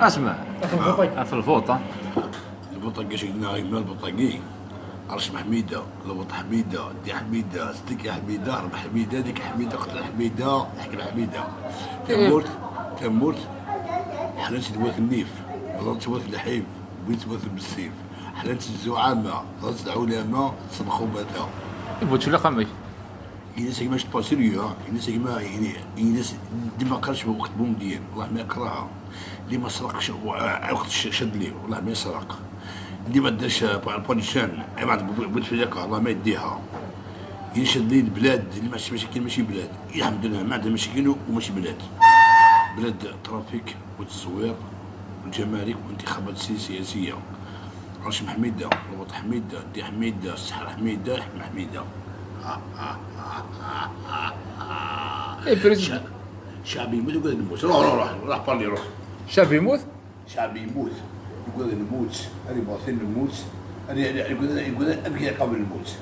اسمع. في البوطاق. في الفوطه. البوطاقي شدنا غير من البوطاقي، عرش حميده، لبط حميده، دي حميده، ستيك حميده، ربح حميده، ديك حميده، قتل حميده، حكم حميده. تمورت تمورت حلات دوات النيف، ضربت دوات الحيف، بيت دوات بالسيف، حلات الزعامة، ضربت العلماء، صبخوا باتا. بوتفليقه مي الناس ما با سيريو، الناس ما يعني الناس اللي ما قراش وقت بومدين والله ما يقراها، اللي ما سرقش وقت شد ليه والله ما يسرق، اللي ما دارش بوليشان بعد بوتفليقه والله ما يديها. يشد لي البلاد اللي ماشي مشاكل، ماشي بلاد، الحمد لله ما عندها مشاكل وماشي بلاد، بلاد trafic والتزوير والجمارك وانتخابات سياسية. رشم حميدة، ربط حميدة، دي حميدة، السحر حميدة، حميدة حميدة. اي président. شعبي يموت يقول نموت، روح روح روح روح بالي روح. شعب يموت؟ شعبي يموت يقول نموت، هذه باطل نموت، هذه يقول يقول ابكي قبل الموت.